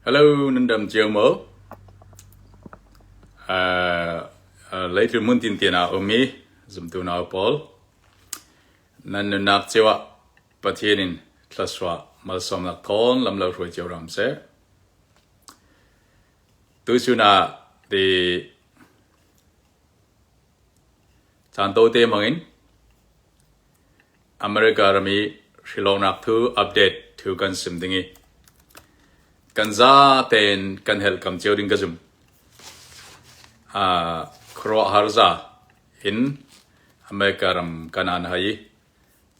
Hello, nan dam cio maw? Uh, uh, leitlung hmun tin tian ah um i zumtu nau pawl. Nan nunnak cio ah Pathian in thluachuah malsawmnak thawn lam lo hruai cio ram seh. Tuchun ah ti caan tawite hmang in America ram i hrilawknak thu update thu kan sim ding i kan za tein kan helhkam cio ding ka zum. Uh, khuaruahhar za in America ram kan an hai i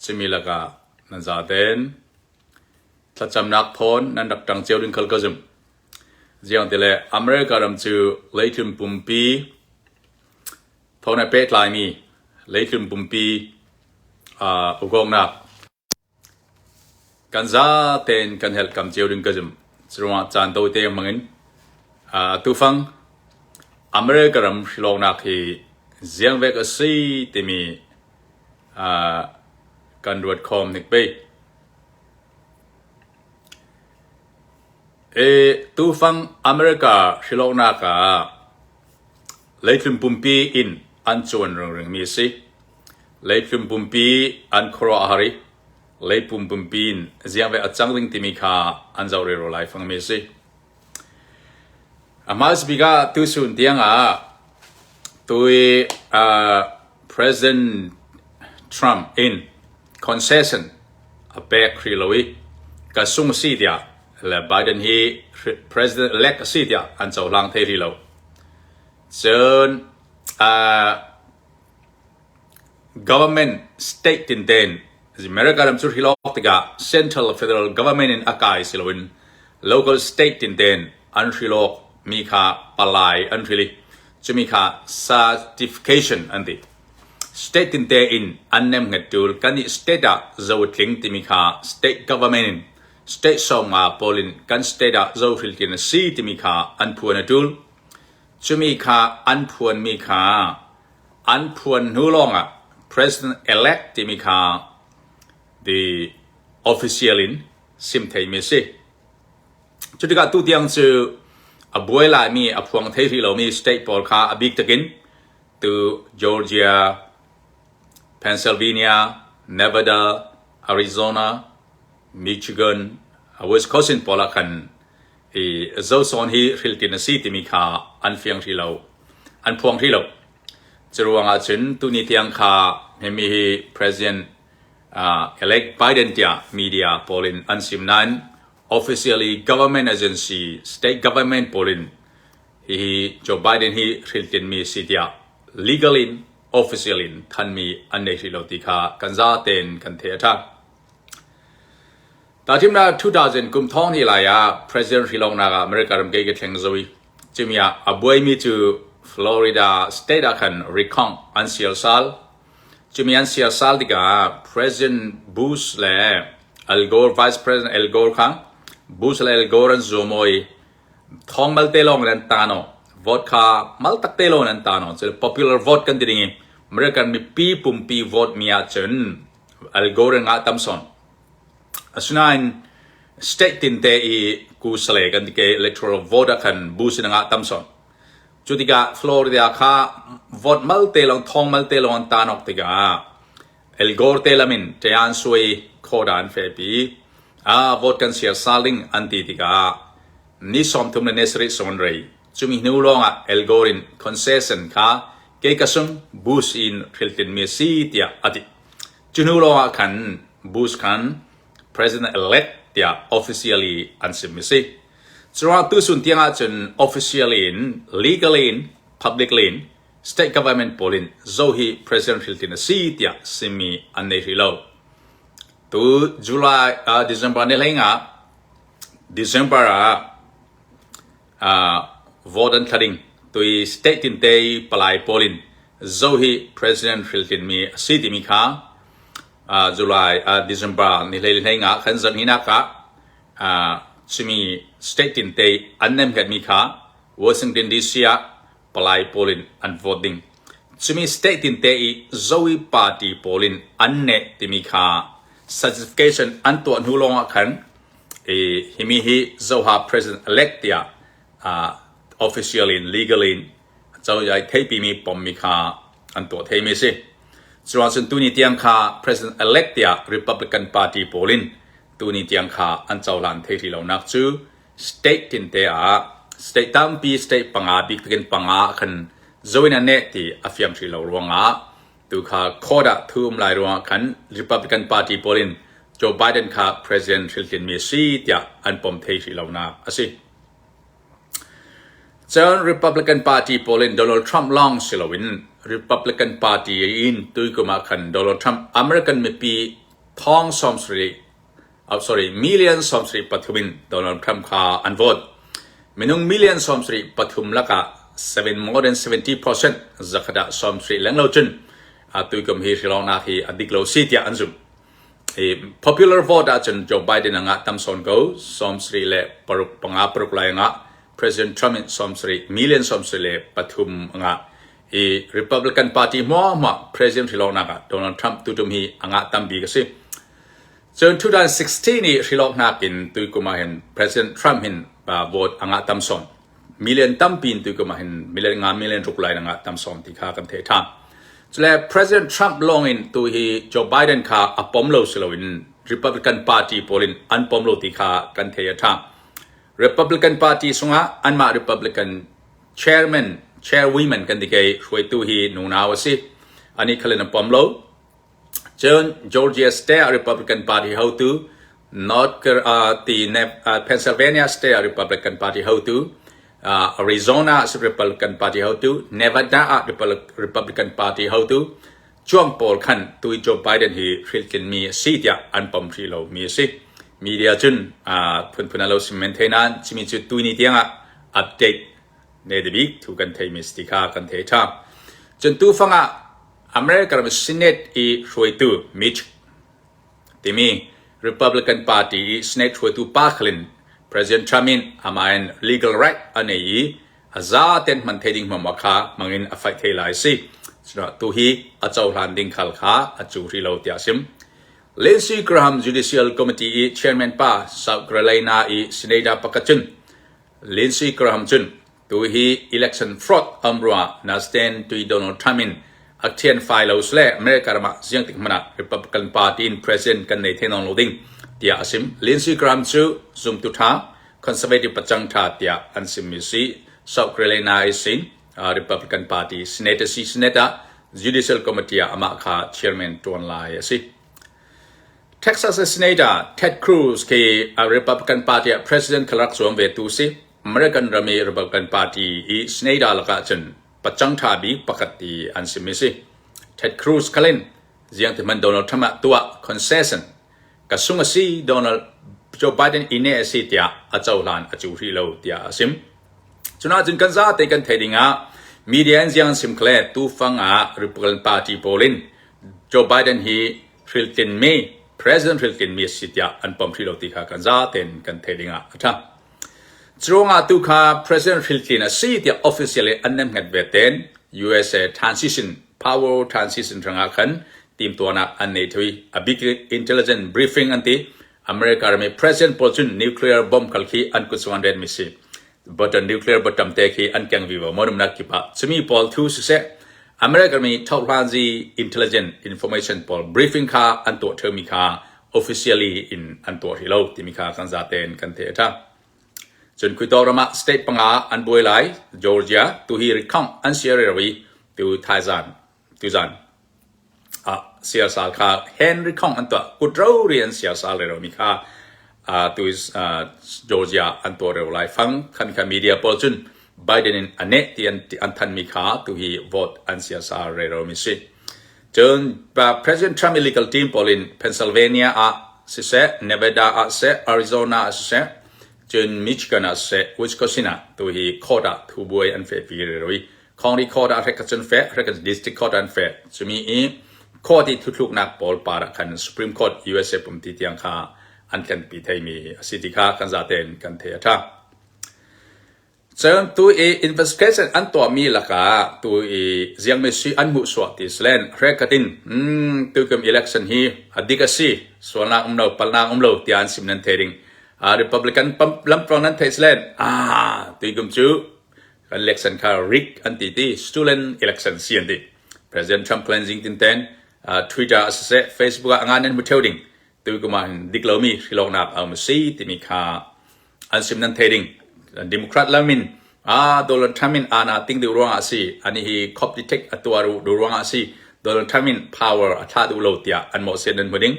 cimi lakah nan za tein thlacamnak thawn nan rak ṭang cio ding khal ka zum. Ziang ti le America ram cu leitlun pumpi thawng he pehtlaimi leitlun pumpi ukawknak kan zatein kan helhkam cio ding ka zumh. Curuangah caan tawite hmang in tufang America ram hrilawknak hi ziang vek a si timi kan ruat khawm hnik pei. Tufang America hrilawknak ah leitlun pumpi in an cuan ringringmi a si. Leitlun pumpi an khuaruah a har i leipum pumpi in ziang ve a cang ding timi kha an zoh rero lai fangmi a si. A hmasa bik ah tusun tiang ah tui President Trump in concession a pek hrih lo i ka sung a si tiah le Biden hi president elect a si tiah an cohlang thei rih lo. Cun uh, government state tin ten America ram cu hril awk tikah central federal government in a kai si loin local state tin ten an hril awk mi kha palai an hril i cumi kha certification an ti. State tinte in an nemhnget ṭul. Kannih state ah zotling timi kha state government in state sawmnga pawl in kan state ah zohriltlin a si timi kha an phuan a ṭul. Cumi kha an phuanmi kha an phuan hnu lawngah president elect timi kha the official in sim theimi a si. Cutikah tutiang cu a buai laimi a phuang thei rih lomi state pawl kha a bik takin tu Georgia, Pennsylvania, Nevada, Arizona, Michigan, Wisconsin pawl ah khan i zosawn hi hriltin a si timi kha an fiang hrih lo. An phuang hrih lo. Curuang ahcun tuni tiang kha himi hi President uh, elect Biden tiah media pawl in an sim nain officially government agency, state government pawl in Hihi Joe Biden hi hrilhtinmi si tiah legal in official in thanmi an nei hrih lo ti kha kan zatein kan theih a ṭha. Tahthimnak 2000 kum thong hnih lai ah President hrilawknak ah America ram kei ka thleng zoi. Cumi ah a buaimi cu Florida state ah khan recount an sial sal. Cumi an sial sal tikah President Bush le Al Gore, Vice President Al Gore kha Bush le Al Gore an zuam i Thawng malte lawng in an ta no. Vote kha mal tak te lawng in an ta no. Cu popular vote kan ti ding i American mipi pumpi vote mi ahcun Al Gore ngah tam sawn. Asinain state tinte i kusale kan ti ke electoral vote ah khan Bush in a ngah tam sawn. Cu tikah Florida kha vote malte lawng thawng malte lawng an ta nok tikah Al Gore te lam in ṭe an suai khawda an fehpi. Ah vote kan siar sal ding an ti tikah ni 30 le ni sarih sung an rei. Cumi hnu lawngah Al Gore in concession kha kei ka sung Bush in hrilhtinmi a si tiah a ti. Cu hnu lawngah khan Bush khan president elect tiah officially an simmi si. Curuangah tusun tiang ahcun officially in legally in publicly in State government pawl in zo hi President hriltin a si tiah simi an nei hrih lo. Tu July uh, December ni hlei nga December ah uh, vote an thla ding. Tui state tin te palai pawl in zo hi President hriltin mi a si timi kha uh, July uh, December ni hlei hlei nga khan zan hinak ah uh, chimi state tin te an nem mi kha Washington DC ah palai pawl in an vote ding. Cumi state tin te i Zoe party pawl in an neh timi kha certification an tuah hnu lawng ah khan I himi hi zoha president elect tiah official in legal in cozah theipimi pommi kha an tuah theimi a si. Curuang cun tuni tiang kha president elect tiah Republican Party pawl in tuni tiang kha an cohlan thei rih lonak cu state tinte ah state tampi state panga bik takin panga ah khan zoin a neh ti a fiang hrih lo ruangah tu kha court ah thu um lai ruangah khan Republican Party pawl in Joe Biden kha president hrilhlinmi a si tiah an pom thei hrih lonak a si. Cun Republican Party pawl in Donald Trump lawng si loin Republican Party in tuikum ah khan Donald Trump American mipi thong 70 oh, sorry million 73 in Donald Trump kha an vote. Minung million 73 lakah 7 more than 70% zakhat ah 70 leng lo cun tuikum hi hrilawnak hi a dik lo si tiah an zumh. I popular vote ahcun Joe Biden a ngah tam sawn ko 76 panga paruk lai a ngah. President Trump in 70 million 73 a ngah. I Republican Party hmuahhmuah President hrilawnak ah Donald Trump tutum hi a ngah tam bik a si. Cun 2016 i hrilawknak in tuikum ah hin President Trump hin vote a ngah tam sawn. Million tampi in tuikum ah hin million nga million ruk lai a ngah tam sawn ti kha kan theih ṭhan. Cule President Trump lawng in tu hi Joe Biden kha a pom lo si loin Republican Party pawl in an pom lo ti kha kan theih a ṭha. Republican Party sungah anmah Republican chairman, chairwomen kan ti kei hruaitu hi nunau a si. Ani khalin a pom lo. Cun Georgia State Republican Party hotu, North Pennsylvania State Republican Party hotu, Arizona Republican Party hotu, Nevada ah Republican Party hotu, cuang pawl khan tu Joe Biden hi hriltlinmi a si tiah an pom hrih lomi a si. Media cun phunphun a lo sim men thei nain cimi cu tuni tiangah update ne bik thu kan theimi si ti kha kan thei ṭha. Cun tufang ah America ram Senate i hruaitu Mitch timi Republican Party i Senate hruaitu pa khalin President Trump in amah in legal right a nei i a za ten hman thei ding hmama kha hmangin a fight thei lai si. Cuna tu hi a cohlan ding khal kha a cu hrih lo tiah sim. Lindsey Graham Judicial Committee i chairman pa South Carolina i senator pakhat cun Lindsey Graham cun Tu hi election fraud a um ruangah nasten tui Donald Trump in a thian fai lo sile America ram ah ziang tik hmanh ah Republican Party in president kan nei thei nawn lo ding tiah a sim. Lindsey Graham cu zumtu tha, conservative pacang tha tiah an simmi si. South Carolina i sin Republican Party Senator si Senate ah Judicial Committee ah amah kha chairman tuan lai a si. Texas Senator Ted Cruz khi Republican Party ah president kha rak zuam ve tu si. American ram i Republican Party i Senator lakah cun pacang ṭha bik pakhat ti an simi si. Ted Cruz khalin ziang ti hmanh Donald Trump ah tuah concession ka sung a si Donald Joe Biden ine a si tiah a cohlan a cu hrih lo tiah a sim. Cuna cun kan zate kan thei ding ah media in ziang an sim khle tufang ah Republican Party pawl in Joe Biden hi hriltlinmi president hriltlinmi a si tiah an pom hrih lo ti kha kan zaten kan thei ding ah a ṭha. Curuangah tu kha President hriltlin a si tiah officially an nemhnget ve ten USA transition power transition hrangah khan timtuahnak an nei thui. A big intelligent briefing an ti. America ram i President pawl cun nuclear bomb khal khi an kut sung an ren mi si. Button nuclear button te khi an keng vivo monumnak kip ah cumi pawl thu siseh America mi thohlanzi intelligent information pawl briefing kha an tuah theumi kha officially in an tuah hrih lo timi kha kan zaten kan theih a ṭha. Cun Kuito ram ah state panga an buai lai Georgia tu hi recount an sia rero i tu thaizan tuzan ah siasal kha hand recount an tuah kutro ri an siasal rero mi kha tu Georgia an tuah rero lai fang khan kha media pawl cun Biden in a neh ti an than mi kha tu hi vote an siasal rero mi si. Cun President Trump illegal team pawl in Pennsylvania ah siseh, Nevada ah siseh, Arizona ah siseh, cun Michigan ah siseh, Wisconsin ah tu hi court ah thubuai an fehpi rero i county court ah hrek cun feh, hrek district court an feh. Cumi i court i thuthluknak pawl par ah khan Supreme Court USA pumti tiang kha an tlenpi theimi a si ti kha kan zaten kan thei a ṭha. Cun tu i investigation an tuahmi lakah tu i ziangmi sui an hmuhsuah ti silen hrekhat in tukum election hi a dik a si, sualnak um lo, palnak um lo tiah an sim nan thei ding. Republican lamtluang nan theih silen ah tuikum cu kan election kha rig an ti ti stolen election si an ti. President Trump cleansing tin ten Twitter a siseh Facebook ah anga nan hmu theo ding tuikum ah hin dik lomi hriloknak a um si timi kha an sim nan thei ding. Democrat lamin ah Donald Trump in ana ting deuh ruangah a si ani hi cop detect a tuar duh ruangah a si Donald Trump in power a thlah duh lo tiah an mawh set nan hmu ding.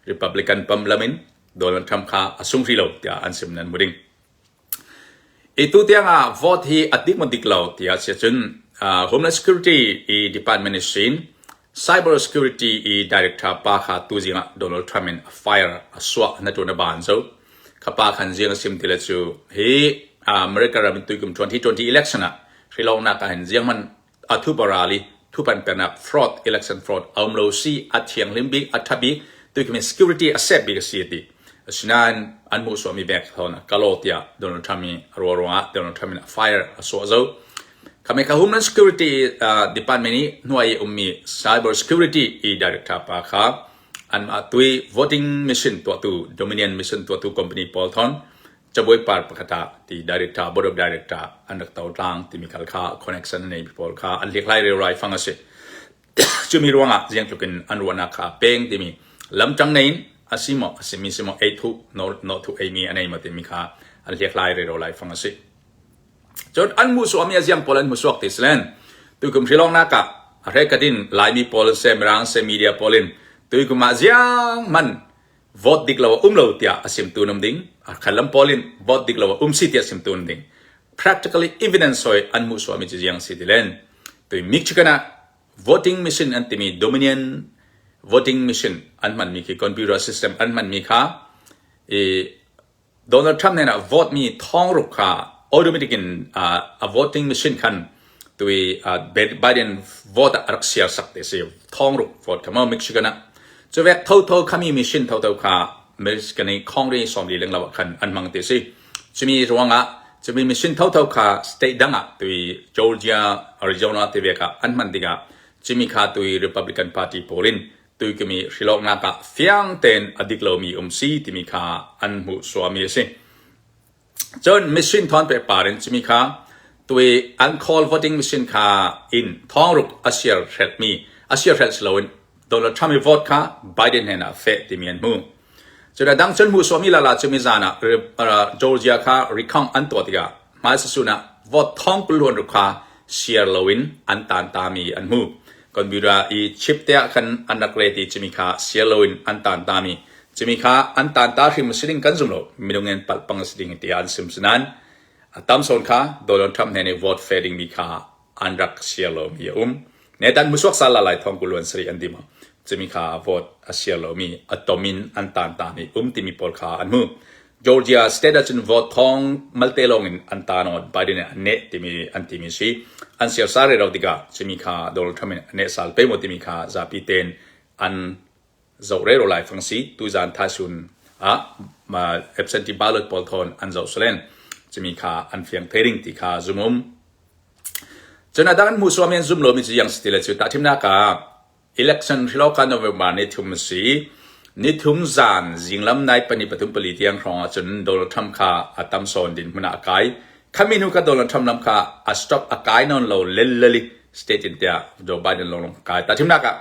Republican pam lamin Donald Trump kha a sung hrih lo tiah an sim nan hmu ding. I tu tiang ah vote hi a dik maw dik lo tiah si cun Homeland Security i department i sin Cyber Security i director pa kha tu zing ah Donald Trump in a fire a suah na tuan a ban zo. Kha pa khan ziang a sim ti le cu hi America ram in tuikum 2020 election ah hrilawnak ah hin ziang man a thuparal i thupan pernak fraud election fraud a um lo si a thianghlim bik a tha bik tuikum security a set bik a si ti asinain an hmuh suami bek thon kalo tiah Donald Trump i a ruah ruangah Donald Trump in a fire a suah zo khame ka Homeland Security Department i hnuai i ummi cyber security i director pa kha an tui voting machine tuahtu Dominion machine tuahtu company pawl thon cabuai par pakhat ah ti director board of director an rak to tlang timi khal kha connection a nei mi pawl kha an hlikhlai reurai fang a si. Cumi ruangah ziang tluk in an ruahnak kha peng timi lamtang nei in a si maw a simi si maw ei thu no no thu ei mi a nei maw timi kha an hlikhlai rero lai fang a si. Cun an mu suami a ziang pawl an mu suak ti silen tuikum hrilong nak ah a hrekatin laimi pawl se mirang se media pawl in tuikum ah ziang man vote dik lo a um lo tiah a simtu an um ding. A khalam pawl in vote dik lo a um si tiah simtu an ding. Practically evidence soi an hmuh suami ci ziang si ti len. Tui Michigan ah voting machine an timi Dominion voting machine an hmanmi khi computer system an hmanmi kha i Donald Trump hnenah vote mi thongruk kha automatic in a voting machine khan tui Biden vote ah a rak siar sak te si thongruk vote kha mo Michigan ah cuvek thotho khami machine thotho kha Michigan i khongri sawmli lenglo ah khan an hmang te si cumi ruangah cumi machine thotho kha state dang ah tui Georgia Arizona te vek ah an hman tikah cumi kha tui Republican Party pawl in tuikimi hrilawknak ah fiang tein a dik lomi um si timi kha an hmuh suami a si. Cun machine thawn pe par in cumi kha tui an call voting machine kha in thongruk a siar hrelhmi a siar hrelh si loin Donald Trump i vote kha Biden hen ah feh timi an hmu. Cun a dang cun hmuh suami lala cu mizan ah Georgia kha recount an tuah tikah hmaisasун ah vote thong 20 ruk kha share loin an tan tami an hmu. Computer i chip te ah khan an rak ret i cumi kha share loin an tan tami cumi kha an tan ta hrim si ding kan zum lo minung in palh pang si ding tiah an sim sinan a tam sawn kha Donald Trump hnen i vote fe ding mi kha an rak share lomi a um. Netan musuak sal la lai thong kuluan sari an dima. Cumi kha vote a share lomi a tom in an tan ta mi um timi pawl kha an hmu. Georgia state ahcun vote thong malte lawng in an ta nawn Biden an neh timi an timi si. An share sa re ro tikah cumi kha Donald Trump in a neh sal pe mo timi kha zapi ten an zoh rero lai fang si tuzan thasun ah absentee ballot pawl thawn an zoh salen cumi kha an fiang thei ding ti kha zumum Cun a dang an hmuh suami an zum lomi cu yang si ti le cu tahthimnak ah election hriloka November ni thum a si. Ni thum zan zinglam nai pahnih pathum pali tiang hrawng ah cun Donald Trump kha a tam sawn din hmun ah a kai. Khami hnu kha Donald Trump lam kha a stop a kai nawn lo lellali state in tiah Joe Biden lawng kai. Tahthimnak ah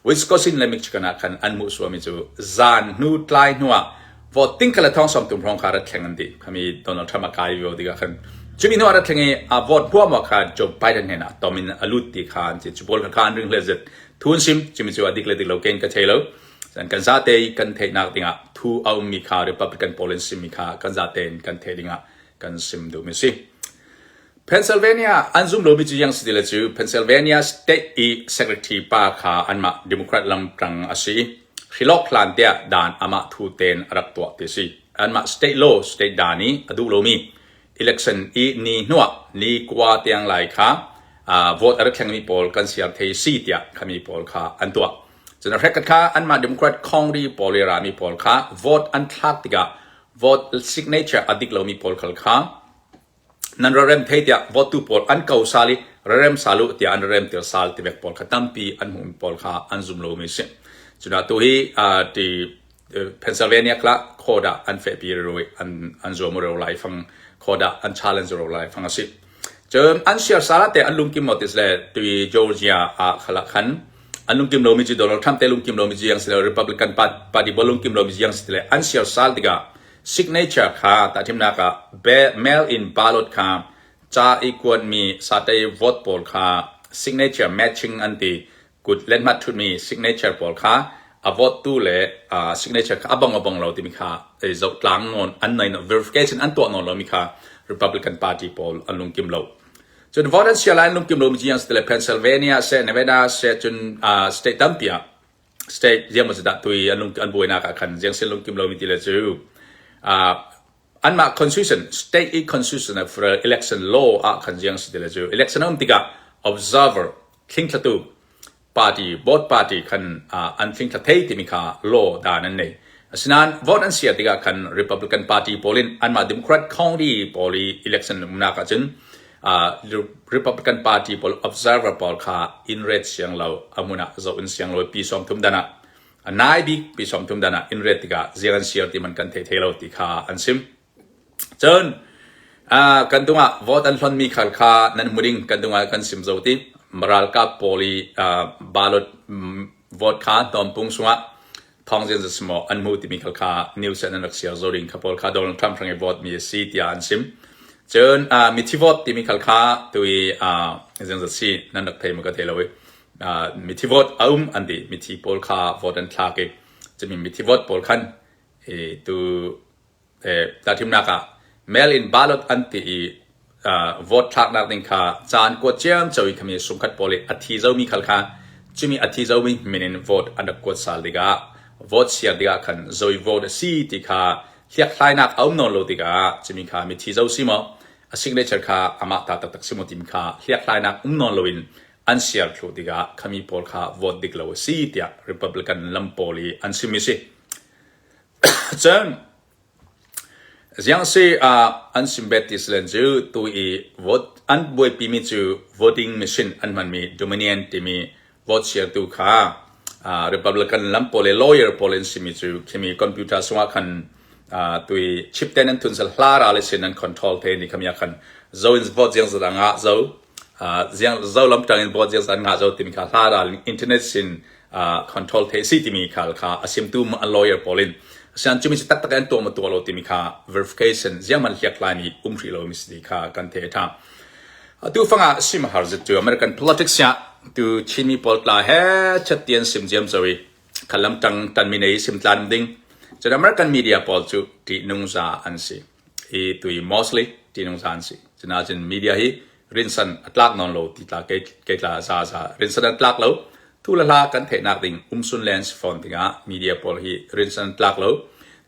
Wisconsin le Michigan ah khan an hmuh suami cu zan hnu tlai hnu ah vote ting kha le thong sawm tum hrawng kha rat thleng an ti. Khami Donald Trump a kai vio tikah khan cumi hnu ah rat thleng i a vote huam ah kha Joe Biden hnen ah tom in a lut ti kha an ti. Cu pawl kha an ring hle zet thun sim cumi cu a dik le dik lo ken ka thei lo. Kan zate kan theihnak dingah thu a ummi kha Republican pawl in simmi kha kan zate in kan theih dingah kan sim duhmi si. Pennsylvania an zum lomi cu yang si ti le cu Pennsylvania state i secretary pa kha anmah Democrat lamtang a si. Hrilok hlan tiah dan amah thu ten a rak tuah ti si. Anmah state law state dan i a duh lomi election i ni hnuah ni kua tiang lai kha vote a rak thlengmi pawl kan siar thei si tiah khami pawl kha an tuah. Cun a hrekhat kha anmah Democrat Congress pawl i rami pawl kha vote an thlak tikah vote signature a dik lomi pawl khal kha Nan ra rem thei tiah votu pawl an ko sal i ra rem sal u tiah an ra rem tir sal ti vek pawl kha tampi an hmuhmi pawl kha an zum lomi a si. Cuna tu hi ti Pennsylvania kla khoda an fehpi ro an an zuam ro lai fang khoda an challenge ro lai fang asi. Cun an siar sala te an lungkim mo tis le tui Georgia ah khala khan an lungkim lomi cu Donald Trump te lungkim lomi cu yang si Republican Party bol lungkim lomi cu yang si le an siar sal tikah signature kha tahthimnak ah mail in ballot kha ca i kuatmi satei vote pawl kha signature matching an ti kut lenhmat thutmi signature pawl kha a vote tu le signature kha a bong a bong lo timi kha zoh tlang nawn an nei verification an tuah nawn lomi kha Republican Party pawl an lungkim lo. Cun vote an sia lai an lungkim lomi ci le Pennsylvania se Nevada se cun state tampi ah state ziang maw dah tui an lung an buainak ah khan ziang sin lungkim lomi ti le cu anmah constitution state i constitution for election law ah khan ziang si ti le cu election a um tikah observer thlingthlatu party both party khan an thlingthla thei timi kha law dan an nei. Asinain vote an siar tikah khan Republican Party pawl in anmah Democrat county pawl i election umnak ahcun Republican Party pawl observer pawl kha in ret siang lo a hmun ah zoh in siang lo pi sawm thum dan ah a nai bik pi sawm thum dan ah in ret tikah ziang an siar ti man kan thei thei lo ti kha an sim. Cun kan dungah vote an hlonmi khal kha nan hmu ding kan dungah kan sim zo ti ralkap pawl i ballot vote kha hnawmpung sungah thawngzin za simo an hmu timi khal kha news an rak share zo ding kha pawl kha Donald Trump hrang i vote mi a si tiah an sim. Cun mithi vote timi khal kha tui zing za si nan rak thei ma ka thei lo i mithi vote a um an ti mithi pawl kha vote an thlak i cumi mithi vote pawl khan tu Tahthimnak ah mail-in ballot an ti i vote thlaknak ding kha ca an kuat ciamco i khami sungkhat pawl i a thi zomi khal kha cumi a thi zomi min in vote an rak kuat sal tikah vote siar tikah khan zoi vote a si ti kha hliakhlainak a um nawn lo tikah cumi kha mithi zo si maw a signature kha amah ta taktak si maw timi kha hliakhlainak um nawn loin an siar thlu tikah khami pawl kha vote dik lo a si tiah Republican lam pawl i an simi si. Cun ziangsi ah an simbet ti silen cu tu i vote an buaipimi cu voting machine an hmanmi Dominion timi vote siartu kha Republican lam pawl le lawyer pawl in simi cu khimi computer sungah khan tui chip ten an thun sal hla ral sin an control te ni khami ah khan zo in vote ziang zat ngah zo ziang zo lam tang in vote ziang zat ngah zo timi kha hla ral internet sin control the si timi khal kha a simtu an lawyer pawl in asian cumi si taktak an tuah ma tuah lo timi kha verification ziang man hliak lai mi um hri lo mi si kha kan the tha atu fanga sim har zet tu American politics ya tu Chinmi pawl tla he chattian sim jiam chawi khalam tang tan mi nei sim tlan ding cun American media pawl cu ti nung za an si hi tui mostly ti nung za an si cuna cun media hi rinsan a tlak nawn lo ti tla kei tla za za rinsan a tlak lo Thu le hla kan theihnak ding umsun le an si fawn tikah media pawl hi rinsan an tlak lo.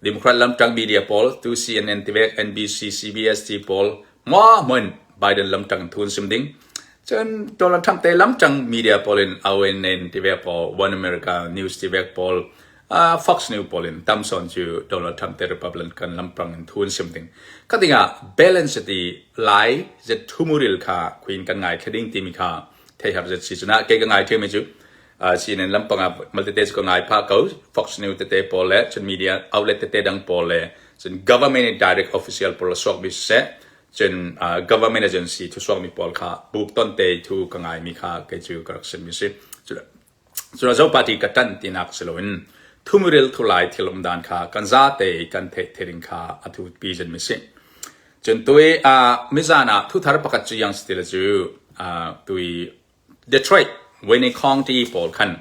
Democrat lamṭang media pawl tu CNN tivek NBC CBS ti pawl hmuahhmuah in Biden lamṭang thu an sim ding. Cun Donald Trump te lamṭang media pawl in ONN tivek pawl One America News tivek pawl Fox News pawl in tam sawn cu Donald Trump te Republican lamṭang in thu an sim ding. Kha dingah balance ti lai zet thumuril kha queen kan ngai thla ding timi kha theihar zet si cuna kei ka ngai ṭhiam cu CNN lampang ah maltete cu ka ngai phah ko Fox News tete pawl le cun media outlet tete dang pawl le cun government direct official pawl suak mi siseh cun government agency thu suak mi pawl kha buk ton te thu ka ngai mi kha kei cu ka rak sim mi si cun zo party ka tan tinak si loin thumril thulai thil um dan kha kan za te kan theih thiring kha a thu pi zen mi si Cun tui mizan ah thuthar pakhat cu yang si cu tui Detroit Wayne County pawl khan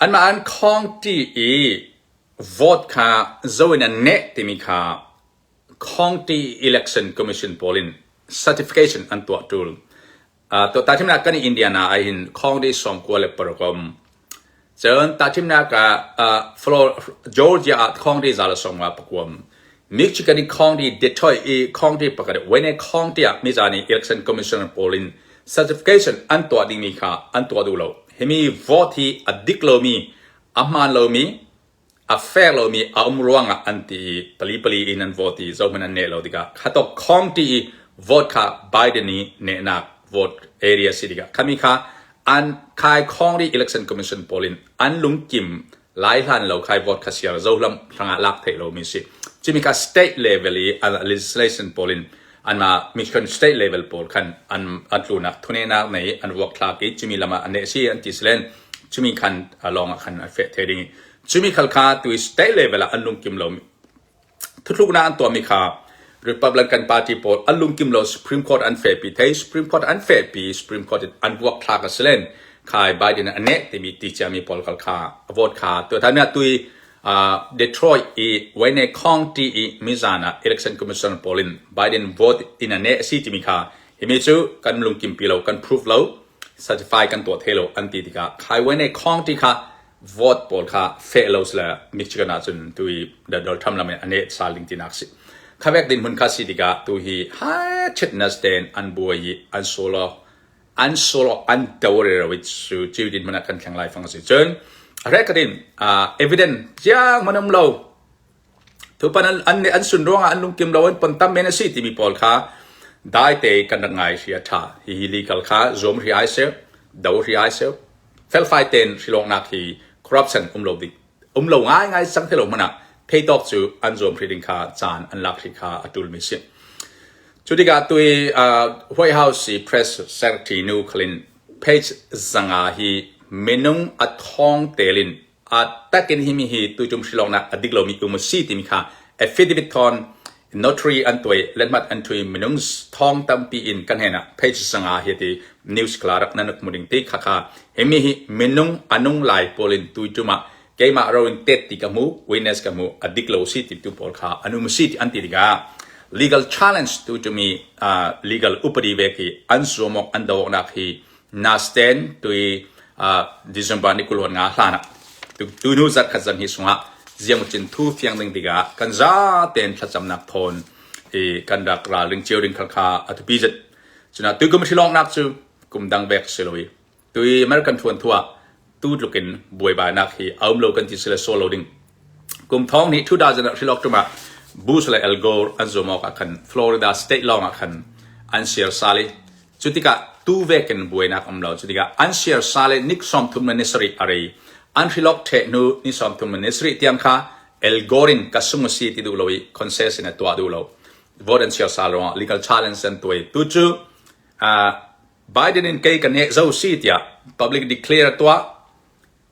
anmah an county i vote kha zo in an neh timi kha county election commission pawl in certification an tuah tul. Tahthimnak kan i Indiana ah hin county 96 um. Cun tahthimnak ah Georgia ah county 159 um. Michigan i county Detroit i county pakhat Wayne County ah mizan i election commissioner pawl in certification an tuah dingmi kha an tuah duh lo. Himi vote hi a dik lomi, a hmaan lomi, A fair lomi a um ruangah an ti i pali pali in an vote i zohhmanh an neh lo tikah khatok county i vote kha Biden i nehnak vote area si tikah khami kha an khai county election commission pawl in an lungkim. Lai hlan lo khai vote kha siar zo hlam hrangah lak theih lomi si. Cimi kha state level i legislation pawl in anmah Michigan state level pawl khan an an tlunak thunenak nei an vuak thlak i cimi lam ah an neh si an ti silen cumi khan lawng ah khan an feh the ding i cumi khal kha tu i state level ah an lungkim lo Thutluknak an tuahmi kha Republican Party pawl an lungkim lo Supreme Court an fehpi thei Supreme Court an fehpi Supreme Court in an vuak thlak a si len khai Biden a neh timi ti ciami pawl kal kha a vote kha tuatan ah tui Detroit i Wayne County i mizan ah election commission pawl in Biden vote in a neh a si timi kha himi cu kan lungkim pi lo kan proof lo certify kan tuah thei lo an ti tikah khai Wayne County kha vote pawl kha feh lo sile Michigan ahcun tu i Donald Trump lam in a neh sal ding tinak si. Khavek din hmun kha si tikah tu hi ha chitnas ten an buai i an solo an solo an do re ro cu chiu din hmun ah kan thleng lai fang si cun rekatin evidence chiang manum lo Tupan an an sun ruangah an lungkim lo an pon tam men a si timi pawl kha dai te kan rak ngai hri a tha. Hihi legal kha zuam hri ai seh, do hri ai seh. Felfai ten hrilawknak hi corruption um lo dik um lo ngai ngai sang the lo hmanh ah theitawk cu an zuam hri ding kha caan an lak hri kha a tul mi si. Cu tikah tui White House i press secretary nu khalin page 500 hi minung a thong telin A takin hi mi hi tuitum hrilawknak a dik lomi um a si timi kha affidavit thawn notary an tuai lehmat an thui minung thong tampi in kan hen ah page 5 hi ti news kla rak nan rak mu ding ti kha kha himi hi minung anung lai pawl in tuitum ah keimah ro in tet ti ka hmu witness ka hmu a dik lo si ti tu pawl kha an um si ti an ti tikah legal challenge tu tumi legal upadi ve khi an zuamok an do nak hi Nasten tui December ni 25 hlan ah tu hnu zarh khat zan hi sungah ziangcin thu fiang ding tikah kan za tein thlacamnak thawn i kan rak ralring cio ding khal kha a thupi zet. Cuna tu kum hrilawngnak cu kum dang vek si lo i tui American thuan thua tu tlukin buaibainak hi a um lo kan ti sile solo ding. Kum thong nih 2000 ah hrilawk tumah Bush le Al Gore an zum awk ah khan Florida state lawng ah khan an siar sal i Cu tikah tu vekin buainak um lo. Cu tikah an siarsa le ni 30 le ni sarih a rei. An hrilawk ṭheh hnu ni 30 le ni sarih tiang kha El Gore in ka sung a si ti duh lo i concession a tuah duh lo. Vote an siarsa ruangah legal challenge an tuai. Tu cu Biden in kei ka neh zo si tiah public declare a tuah.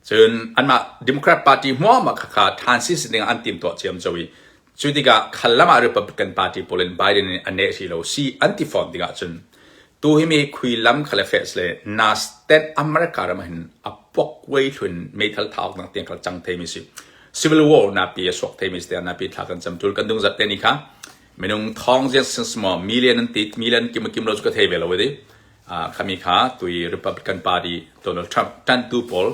Cun anmah Democrat Party hmuahmah khakha ṭhan sinsin dingah an timtuah ciamco i cu tikah khal lam ah Republican Party pawl in Biden in a neh hrih lo si an ti fawn tikah cun tu hi mi khui lam kha le fes le nas ten America ram ah hin a puak kuai hlun meithal thauk nak tiang khal cang thei mi si Civil War na pi a suak thei mi si na pi thla kan cam tul kan dung zat te ni kha minung thong ziang sin small million an ti million kim kim lo chu ka thei ve lo di Khami kha tui Republican Party Donald Trump ṭanhtu pawl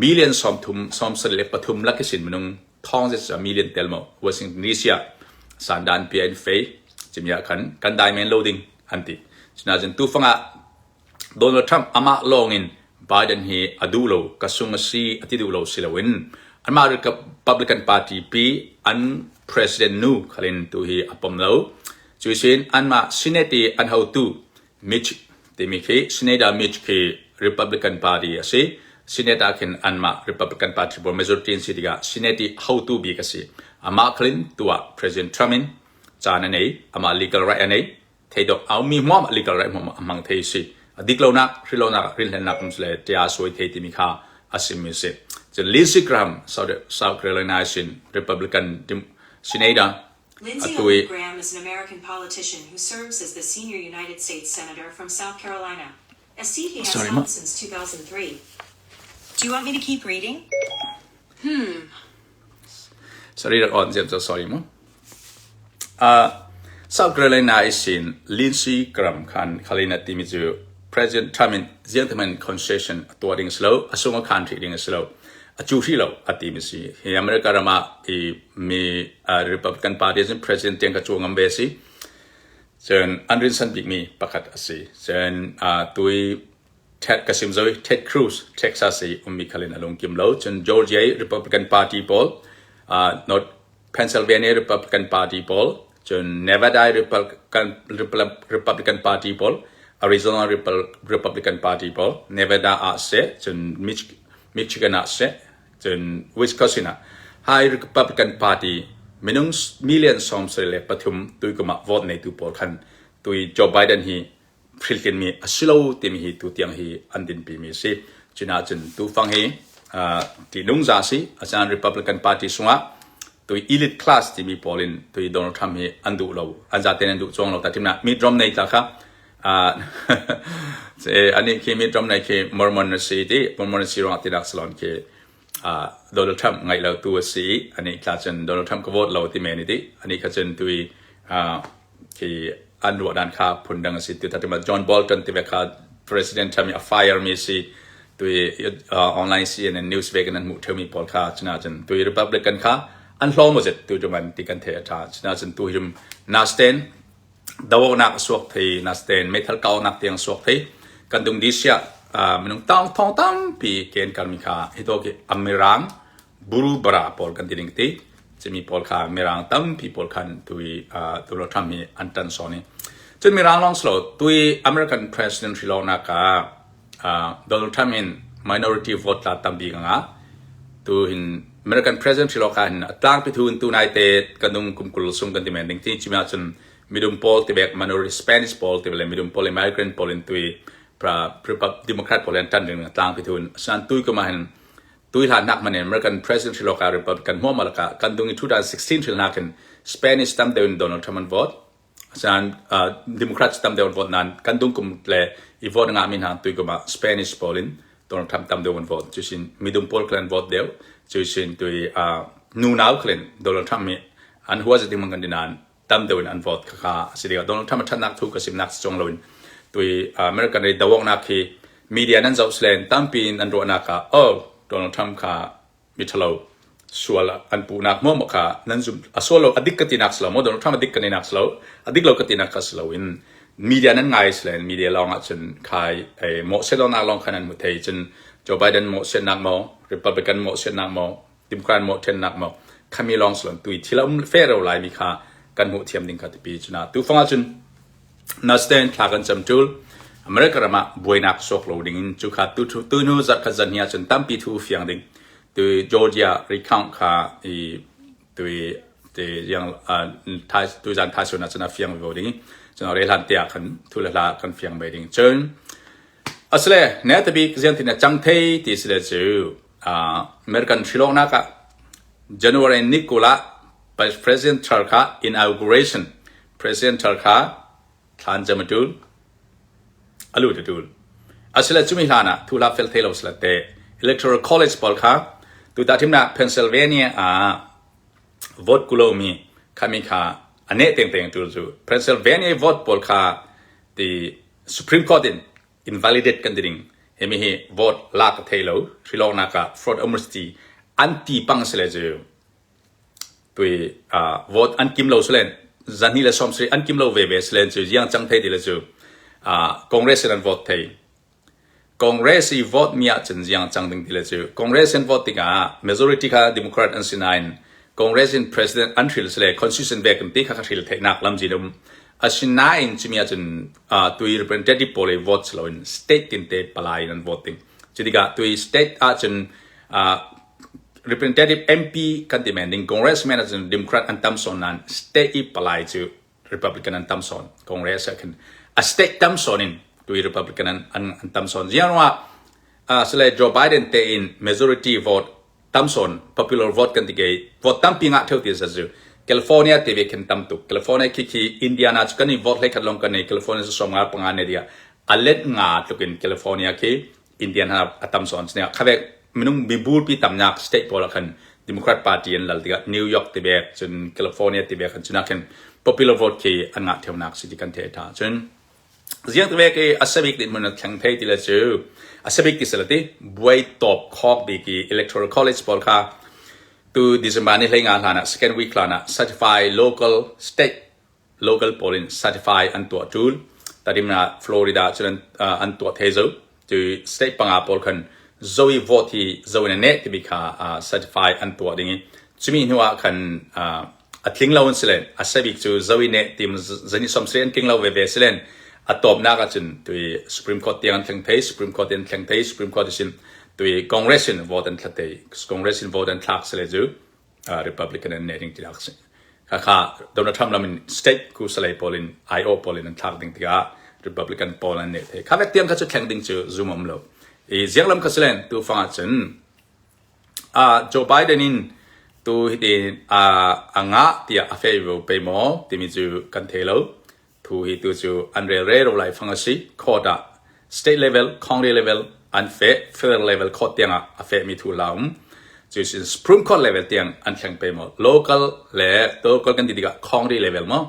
million 30 73 lak sin minung thong zet million tel mo Washington DC ah sandan pia in fei cimia khan kan dai men lo ding an ti. Sinain tufang ah Donald Trump amah lawng in Biden hi a duh lo ka sung a si a ti duh lo si loin anmah Republican Party pi an president nu khalin tu hi a pom lo. Cuisin anmah Senate i an hotu Mitch timi khi Senator Mitch khi Republican Party a si. Senate ah khin anmah Republican Party pawl majority an si tikah Senate i hotu bik a si. Amah khalin tuah President Trump in caan a nei, amah legal right a nei. Theidok a ummi hmuam legal right hmuam a hmang thei si. A dik lonak, hrilonak, rinhlennak um le tia suai thei timi kha a simmi si. Cun Lindsey Graham, South Carolina sin Republican Senator Lindsey Atu i Graham is an American politician who serves as the senior United States Senator from South Carolina, a seat he has Sorry, ma. held since 2003. Do you want me to keep reading? Sorry rak on ziam sorry mu. South Carolina i sin Lindsey Graham khan khalina timi cu President Trump in ziangthaman concession a tuah ding si lo, a sung a khan hrih ding a si lo. A cu hrih lo a ti mi si. Hi America ram ah i mi Republican Party cun President tiang ka cu ngam ve si. Cun an rinsan bikmi pakhat a si. Cun tui Ted ka sim zoi Ted Cruz Texas i ummi khalin a lungkim lo. Cun Georgia i Republican Party pawl North Pennsylvania Republican Party pawl cun Nevada Republican, Republican Party pawl Arizona Republican Party pawl Nevada ah seh cun Michigan ah seh. Cun Wisconsin ah hi Republican Party minung million 73 tuikum ah vote neitu pawl khan tui Joe Biden hi hrilhlinmi a si lo timi hi tutiang hi an dinpimi a si. Cun cun tufang hi ṭihnung za a si. Asinain Republican Party sungah tui elite class timi pawl in tui Donald Trump hi an duh lo. An zaten an duh cuang lo. Ta timna Mitt Romney tla kha anih khi Mitt Romney khi Mormon a si ti Mormon a si ruangah tinak salon khi Donald Trump ngaih lo tu a si. Anih tla cun Donald Trump ka vote lo ti men ti. Anih kha cun tui khi an ruah dan kha phundang a si. Tu ta John Bolton ti ve kha President Trump i a fire mi si. Tui online CNN news ve kan an hmuh theumi pawl kha cuna cun tui Republican kha an hlawm zet tu man ti kan the a tha. Cuna cun tu him nasten dawnak suak thei nasten meithal kaunak tiang suak thei kan dung di sia minung tang thong tampi ken karmi kha hito ki amirang buru bara pawl kan ti ding ti cimi pawl kha mirang tampi pawl khan tui Donald Trump hi an tan sawn i cun mirang lawng silo tui American president hrilawnak ah Donald Trump in minority vote tla tampi ka nga tu hin American president hrilawk ah hin tlangpi thu in tu nai te kan nung kum 20 sung kan ti men ding ti chimi ahcun midum pawl ti bek minority Spanish pawl ti le midum pawl immigrant pawl in tui Democrat pawl an tan ring tlangpi thu in san tui kuma hin Tui hlannak hmanh in American President hrilawk ah Republican hmuahmah lakah kan dung i 2016 hrilnak in Spanish tam deuh in Donald Trump an vote. Asinain Democrats tam deuh an vote nain kan dung kum le i vote a ngahmi hna tui kum ah Spanish pawl in Donald Trump tam deuh an vote. Cusin midum pawl khan an vote deuh. Cusin tui nunau khan Donald Trump nih an hua zeting man kan ti nain tam deuh in an vote kha a si tikah Donald Trump a ṭhatnak thu ka simnak si cong loin tui American i dawaknak hi media nan zoh silen tampi in an ruahnak ah oh Donald Trump kha mi ṭhalo sual an puhnak maw maw kha nan zum a sual lo a dik ka tinak si lo maw Donald Trump a dik ka tinak si lo a dik lo ka tinak kha si lo in media nan ngai silen media lawng ah cun khai mawh selonak lawng khan an hmu thei cun Joe Biden mawh siatnak maw Republican mawh siatnak maw Democrat maw ṭhennak maw khami lawng silon tui thil a um fe ro lai mi kha kan hmuh thiam ding kha tipi cuna tufang ahcun nasten thla kan cam ṭul America ram ah buainak sok lo ding in cu kha tu tu hnu zarh khat zan hi ahcun tampi thu fiang ding tu Georgia recount kha i tui te yang thai tu zan thai sun ahcun a fiang vo ding cun re hlan te ah khan thu le hla kan fiang ve ding cun asle ne tabik zian tin a chang thei ti sile cu American hrilawknak ah January ni 20 ah President thar kha inauguration President thar kha thlan cem a ṭul. A lut a ṭul. Asile cumi hlan ah thu hla fel thei lo sila te Electoral College pawl kha tuta thimnak Pennsylvania ah vote kulomi khami kha a neh tengteng ṭul cu Pennsylvania vote pawl kha ti Supreme Court in invalidate kan ti ding himi hi vote lak a thei lo hrilawknak ah fraud amnesty an ti pang sile cu tui vote an kim lo silen zani le 70 an kim lo ve ve silen cu jiang chang thei ti le cu Congress in an vote thei Congress i vote mi ah cun jiang chang ding ti le cu Congress in vote tikah majority kha Democrat an si nain Congress in president an hril sile constitution ve kan ti kha ka hril theihnak lamzin um Asinain cumi ahcun tui representative pawl i vote si loin state tinte palai in an vote ding. Cu tikah tui state ahcun representative MP kan ti men ding congressman ahcun Democrat an tam sawn nain state i palai cu Republican an tam sawn. Congress ah khin a state tam sawn in tui Republican an, an, an tam sawn. Ziang ruangah sile Joe Biden te in majority vote tam sawn popular vote kan ti ke vote tampi ngah theu ti sa cu California te ve khin tam tuk California khi khi Indiana cu kan i vote hlei khat long kan nei California cu som nga panga ne dia a let nga tlukin California khi Indiana a tam sawn chne khavek minung mibur pi tamnak state pawl khan Democrat Party an lal tikah New York te bek cun California te bek khan cuna khin popular vote khi an ngah theunak si ti kan the tha cun Ziang tevek i a sabik dinhmun a thleng thei ti le cu a sabik ti sila ti buai tawp khawk bik i Electoral College pawl kha tu December ni 15 hlan ah second week hlan ah certify local state local pawl in certify an tuah ṭul tarim na Florida cun an tuah thei zo tu state panga pawl khan zoe vote hi zo in a neh timi kha certify an tuah ding i cumi hnu ah khan a tling lo an si len a sabik cu zoe neh tim zani 70 an tling lo veve si len a tawpnak ahcun tui Supreme Court tiang an thleng thei Supreme Court in thleng thei Supreme Court isin. Tui Congress in vote an thla te Congress in vote an thlak sele cu Republican an ne ding ti si. Khakha Donald Trump lam in state ku salei pawl in IO pawl in an thlak ding tikah Republican pawl an ne the. Kha vek tiang kha cu thleng ding cu zum um lo. I ziang lam kha silen tu fang ah cun Joe Biden in tu hitin a ngah tiah a fei pe maw timi cu kan thei lo. Thu hi tu cu an rel rero lai fang a si. Court ah state level, county level an feh, federal level court tiang ah a fehmi thu la um. Cu sin Supreme Court level tiang an thleng pe maw? Local le local kan ti tikah county level maw?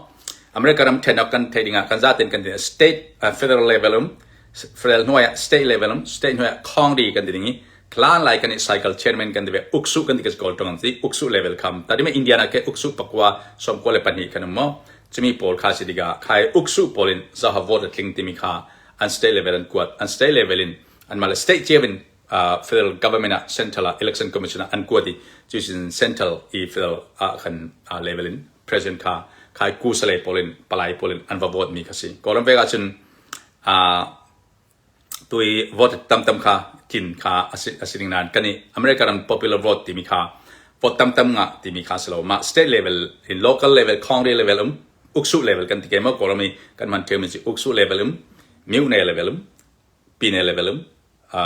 America ram then kan thei dingah kan zaten kan ti state federal level um federal hnuai ah state level um state hnuai ah county kan ti ding i Klan lai kan i cycle chairman kan ti ve uksu kan ti ka kawl tong an ti uksu level kham tadi me Indiana ke uksu pakwa somkua le pahnih kan um mo chumi pawl kha si diga khai uksu pawl in zaha vote tling timi kha an state level an kuat an state level in an male state chevin federal government ah central ah election commission ah an kuat i cusin central i federal ah khan level in president kha khai ku sale pawl in palai pawl in an va vote mi kha si kawlram vek ah cun Tu i vote tamtam kha tlin kha a si ding nain kan i America ram popular vote timi kha vote tamtam ngah timi kha si lo. Mah state level in local level, county level um, uksu level kan ti ke maw Kawlram i kan hman ṭheumi cu uksu level um, myone level um, pine level um,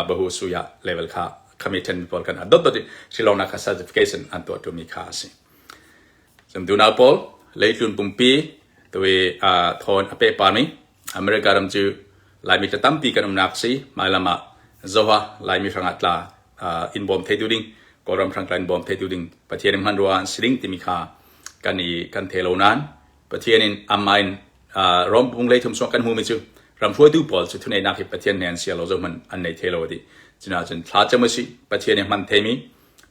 bahu suya level kha khami ṭhen pawl kan dot dot i Shillong kha certification an tuah ṭumi kha a si. Cun tunau pawl leitlun pumpi tui thawn a pe parmi America ram cu Laimi tla tampi kan umnak si. Hmailam ah zoha Laimi hrangah tla inn bawm theitu ding, Kawlram hrang tla inn bawm theitu ding Pathian in hmanrua an si ding timi kha kan i kan the lo nain Pathian in amah in Rom bung lei thum sawng kan hmumi cu ram hruaitu pawl cu thuneinak hi Pathian he an sia lo zohman an nei the lo ti. Cuna cun thla cam si Pathian in hman themi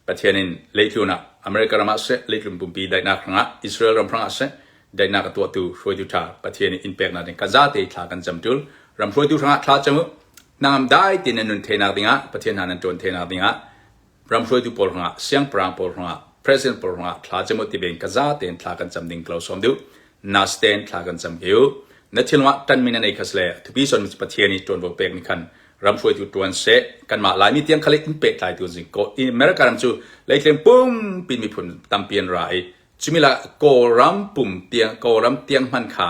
Pathian in leitlun ah America ram ah siseh, leitlun pumpi daihnak hrangah Israel ram hrangah siseh, daihnak a tuahtu hruaitu ṭha Pathian in in peknak ding ka zate thla kan cam ṭul. Ram hruaitu hrangah thla cam u. Nangam dai tein nan nun thenak dingah Pathian hna nan ṭuan thenak dingah ram hruaitu pawl hrangah siangpahrang pawl hrangah president pawl hrangah thla cam u ti beng ka zate in thla kan cam ding klo sawm duh. Nas tein thla kan cam ke u. Na thilung ah ṭanmi na nei khas le thupi son Pathian i ṭuanvo pek ni khan ram hruaitu ṭuan seh kanmah Laimi tiang khal in pehtlaitu zing ko America ram cu leitleng pumpi miphun tampi an ra i cumila Kawlram pum tiang Kawlram tiang hman kha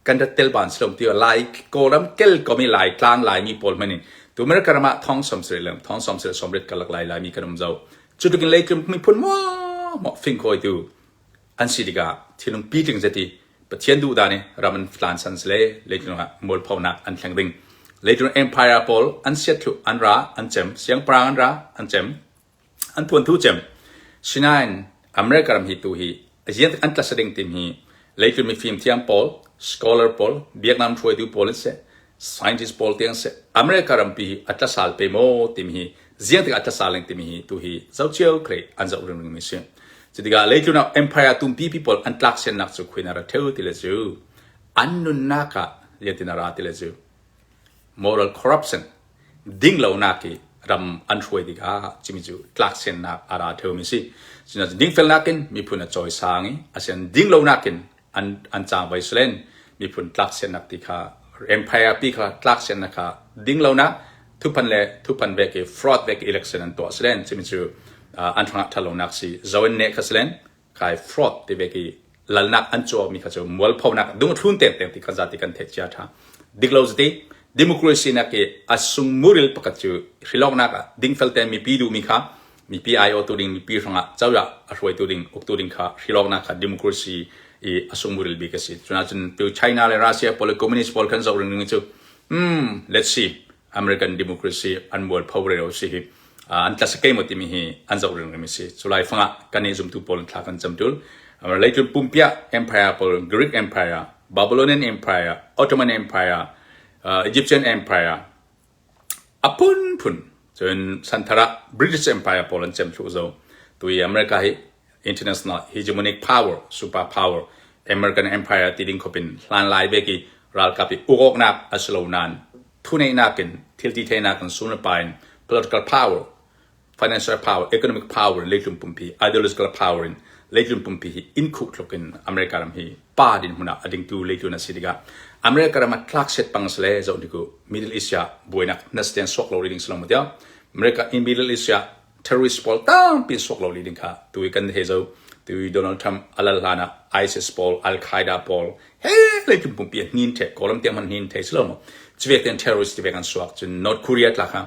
kan rat tel ban silom ti Lai Kawlram kel komi Lai tlang Laimi pawl hman in tu America ram ah thong som sre lem thong som sre somrit kalak Lai Laimi kan um zo cu tukin leitlung miphun mo mo fing khoi tu An si tikah thinlung pitling zet i Pathian duhdan i ram an tlan san sile leitlung ah mualphonak an thleng ding. Leitlung empire pawl an siathlu an ra an cem, siangpahrang an ra an cem, an thuanthu cem. Sinain America ram hi tu hi zian an tlasa ding tim hi leitlung mifim thiam pawl, scholar pawl, biaknak hruaitu pawl an si, scientist pawl tiang si America rampi hi a tlasal pe maw timi hi ziang tikah a tlasal ning timi hi tu hi zoh cio khrei an zoh ringring mi si cutikah leitlun ah empire tumpi pi pawl an tlak siannak cu khuin a ra theu ti le cu an nunnak ah liatin a ra ti le cu moral corruption ding lonak i ram an hruai tikah cimi cu tlak siannak a ra theu mi si cuna dingfelnak in miphun a cawi sang i asian ding lonak in an an cang vai silen miphun tlak siannak ti kha empire pi kha tlak siannak kha ding lonak thuphan le thuphan vek i fraud vek election an tuah silen chimi cu an hrangah thalonak si zoin ne kha silen kai fraud ti vek i lalnak an chuak mi kha cu mualphonak dung thlun tek tek ti kha zati kan theih chia tha diklo zati democracy nak i asung muril pakhat cu hriloknak ah dingfel ten mipi duh mi kha mipi aiawhtu ding mipi hrangah cozah a hruaitu ding uktu ding kha hrilawknak kha democracy i a sungmuril bik a si cun cun tu China le Russia pawl le communist pawl kan zoh ring ring cu let's see American democracy an mual pho re si hi an tlasakei mo timi hi an zoh ring ring si culai fangah kan i zumtu pawl thla kan cam tul leitlun pumpia empire pawl Greek empire Babylonian empire Ottoman empire Egyptian empire A phunphun cun chanthar ah British Empire pawl an cem thlu zo. Tu i America hi international hegemonic power, super power, American Empire ti ding khop in hlan lai vek i ralkap i ukawknak a si lo nain thuneihnak in thilti theinak in sun le pa in political power, financial power, economic power in leitlung pumpi ideological power in. Leitlun pumpi hi inn khuh tluk in America ram hi pa dinhmun ah a dingtu leitlun a si tikah America ram ah tlakset pang sile zoh hnik u Middle East ah buainak nasten suak lo ding si lo maw tiah America in Middle East ah terrorist pawl tampi suak lo ding kha tu i kan he zo tu i Donald Trump alal hlan ah ISIS pawl Al Qaeda pawl he leitlun pumpi a hnin the kawlam tiang man hnin the si lo maw chivek ten terrorist ti vek an suak cun North Korea tla kha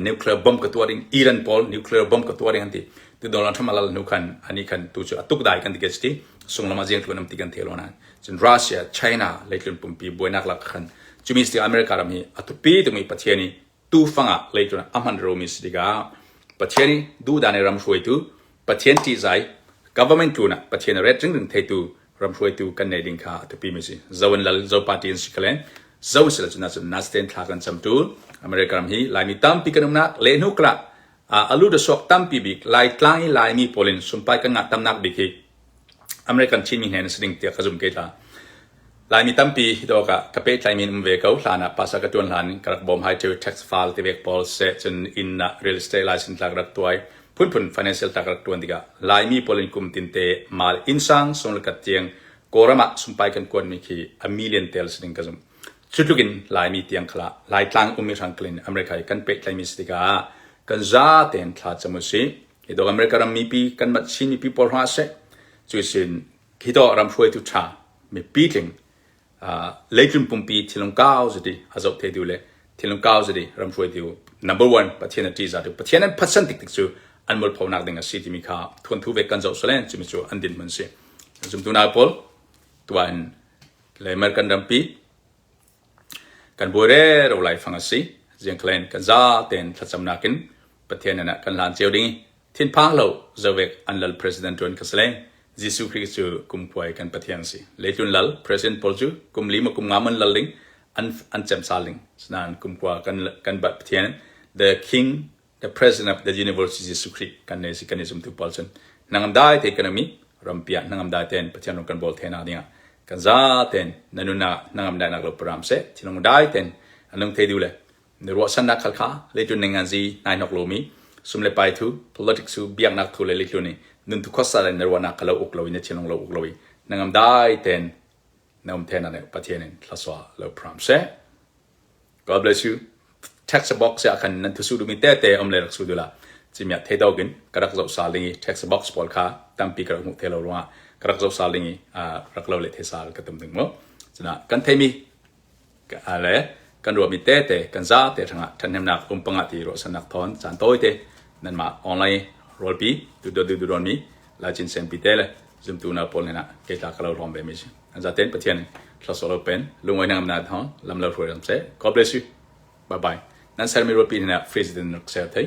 nuclear bomb ka tuah ding Iran pawl nuclear bomb ka tuah ding an ti tu Donald Trump alal hnu khan ani khan tu cu atuk dai kan ti ke ti sunglam a jeng tlun am ti kan thelo nan cun Russia China leitlun pumpi buainak lak khan chumi sti America ram hi atupi tumi Pathian i tu fanga leitlun ahman romi si tikah Pathian i duhdan i ram hruaitu Pathian ti zai government tluna Pathian ret ring ring theitu ram hruaitu kan nei ding kha a thupi mi si. Zo an lal, Zo party an si khalen. Zo sila cun ahcun nasten thla kan cam tu. America ram hi Laimi tampi kan umnak le hnu kala alu da suak tampi bik Lai tlang i Laimi pawl in sumpai kan ngah tamnak bik hi American Chinmi hnen si ding tiah ka zum ke tla. Laimi tampi hi dawk ah ka pehtlai min um ve ko hlan ah pasa ka tuan hlan ka rak bawm hai tu tax file te vek pawl se cun inn ah real estate license tlak rak tuai phunphun financial tak rak tuan tikah Laimi pawl in kum tinte mal innsang sunglakat tiang Kawlram ah sumpai kan kuanmi khi a million tel si ding ka zumh. Cu tluk in Laimi tiang khala Laitlang ummi hrangkal in America i kan pehtlaimi si tikah kan za tein thla cam usih. Hi dawk America ram mipi kan mah Chin mipi pawl hrang ah seh cu sin khi dawh ram hruaitu tha mipi tling leitlun pumpi thinlung kau zati a zoh theitu le thinlung kau zati ram hruaitu number one Pathian a ṭihzah tu Pathian an phatsan tik tik cu an mualphonak ding a si timi kha thuanthu ve kan zoh salen cumi cu an dinhmun si zumtu nau pawl tuah in le American rampi kan buai re ro lai fang a si ziangklen kan za ten thlacamnak in Pathian in kan hlan cio ding Thinphang lo zovek an lal president tuan ka si le Jesuh Khrih cu kumkhuai kan Pathian si. Leitlun lal president pawl cu kum li ma kum nga man lal ding an an cem sal ding. Sinain kumkhua kan kan bat Pathian the king the president of the universe Jesuh Khrih kan nei si kan i zumtu pawl cun nangam dai te economy rampi ah nangam dai ten Pathian ron kan bawl the na ding ah kan za ten na nunnak nangam dai nak lo param se thinlung dai ten anung thei du le Na ruahsannak khal kha leitlun ning zi nai hnok lomi sum le pai thu politics thu biaknak thu le leitlun i nun thu khosa le na ruahnak kha lo uk lo i na thinlung lo uk lo i na ngam dai ten na um then ane Pathian in thlaswa lo pram se. God bless you. Text box ya khan nan thusu dumi te te om le rak su dula chimya the dogin karak zo sal ding i text box pawl kha tampi karak mu the lo ruwa karak zo sal ding i rak lo le the sal ka tum ding mo chuna kan themi le kan ruahmi tete kan zate hrangah ṭhathnemnak um pangah ti ruahsannak thawn caan tawite nanmah online rawlpi tu du du mi Lachin senpi te le zumtu na pawl hna kei tla ka lo hlawm ve mi si an zaten Pathian thlasolo pen lungoi nangam na thong lam lo hruai ram se. God bless you. Bye bye. Nan sermi rawlpi hna freeze din rak ser thei.